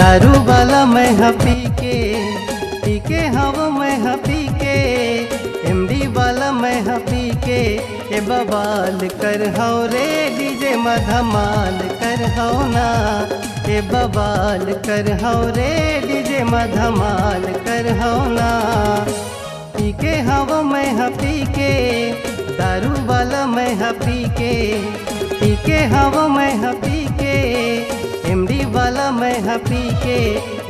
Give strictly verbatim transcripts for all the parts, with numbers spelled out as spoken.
दारू वाला मैं ह पी के, पी के हव मैं ह पी के, एमडी वाला मैं ह पी के, ए बवाल कर हव रे डीजे म धमाल कर हव ना, ए बवाल कर हव रे डीजे म धमाल कर हव ना। पी के हव मैं ह पी के, दारू वाला मैं ह पी के, पी के हव मैं ह पी के, एमडी वाला मैं ह पी के,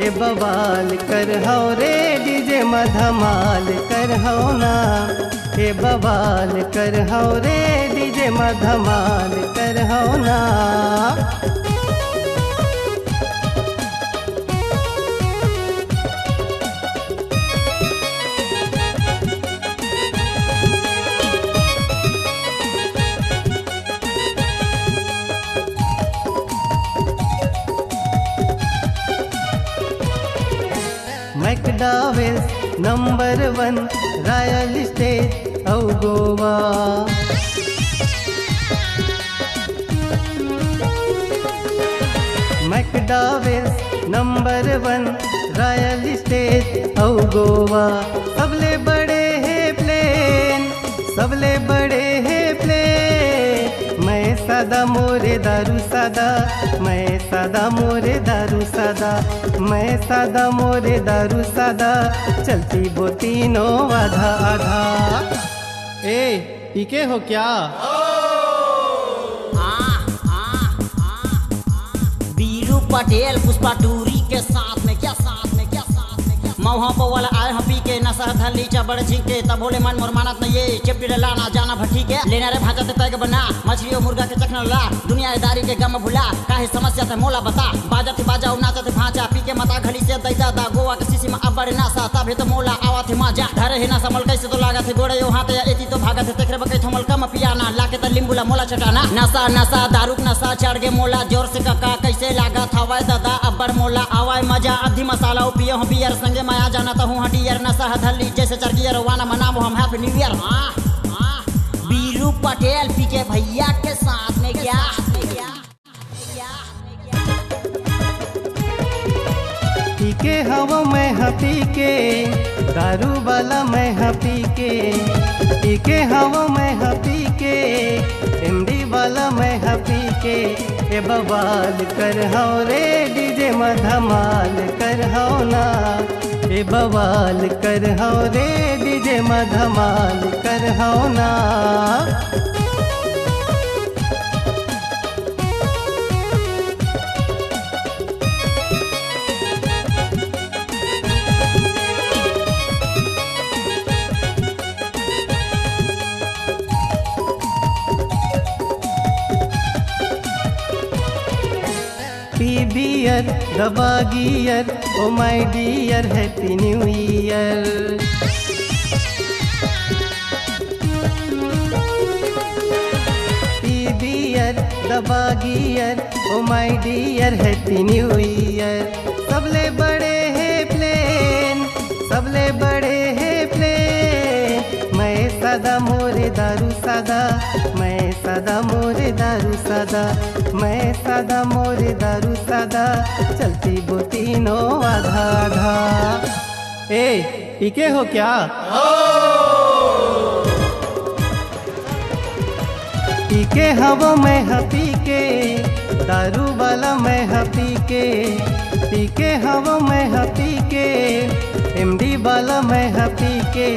ए बवाल कर हव रे डीजे म धमाल कर हव ना, ए बवाल कर हव रे डीजे म धमाल कर हव ना। मैकडावेल्स नंबर वन, रॉयल स्टेज अउ गोवा। मैकडावेल्स नंबर वन, रॉयल स्टेज अउ गोवा। सबले बड़े हे प्लेन, सबले बड़े हे प्लेन। मैं सादा मोरे दारू सादा, मैं सादा मोरे दारू सादा, मैं सादा मोरे दारू सादा। चलती बो तीनों आधा आधा। ए, पीके हो क्या? बीरू पटेल पुष्पा टूरी के साथ में क्या, साथ में क्या, साथ में क्या? मौहा पौवा ला आए ह पी के, नशा ह धर ली चबड़ झिंके, तब भोले मन मोर मानत नइये। चेपटी ला ना जाना भट्टी के, लेना रे भाजा ते पैग बना, मछली अउ मुर्गा के चखना ला, दुनियादारी के गम भुला, काहे समस्या ते मोला बता। बाजत बाजा अउ नाचत भांचा, पी के मता घली से दैदा दा, गोवा के शीशी में अब्बड़ नशा, तभे तो मोला आवत हे मजा। धरे हे नशा मोल कैसे तो लागत हे, गोड़े ओ हाथ या एती तो भागत हे, तेखरे बकई थमल कम पियाना, लाके त लींबू ला मोला चटाना। नशा नशा दारू के नशा चढ़ गे मोला जोर से कका, कैसे लागत हवय दादा अब्बड़ मोला आवय मजा। अद्धी मसाला ओ पियो हूँ बियर, संगे माया जाना त हूँ हटियर, नशा ह धर ली जैसे चार गियर, वाना मनाबो हम हैप्पी न्यू ईयर। हाँ, हाँ। बीरू पटेल पी के भैया के साथ में क्या? पी के हव मैं ह पी के, दारू वाला मैं ह पी के, पी के हव मैं ह पी के, एमडी वाला मैं ह पी के। ए बवाल कर हव रे डीजे म धमाल कर हव ना, ए बवाल कर हव रे डीजे म धमाल कर हव ना। पी बियर दबा gear, oh my dear happy new year. पी बियर दबा gear, oh my dear happy new year. सबले बड़े हे प्लेन, सबले बड़े हे प्लेन। मैं सादा मोरे दारू सादा, मैं सादा मोरे दारू सादा, मैं सादा मोरे दारू सादा। चलती बो तीनों आधा आधा। ए, पीके हो क्या? पीके हव मैं ह पीके, दारू वाला मैं ह पीके, पीके हव मैं ह पीके, एमडी वाला मैं ह पीके।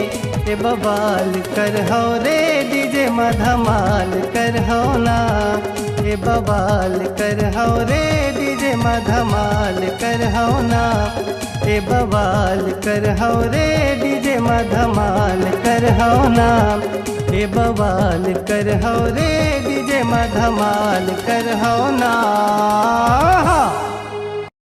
ए बवाल कर हव रे डीजे म धमाल कर हव ना, ए बवाल कर हव रे डीजे म धमाल कर हव ना। ए बवाल कर हव रे डीजे म धमाल कर हव ना, ए बवाल कर हव रे डीजे म धमाल कर हव ना।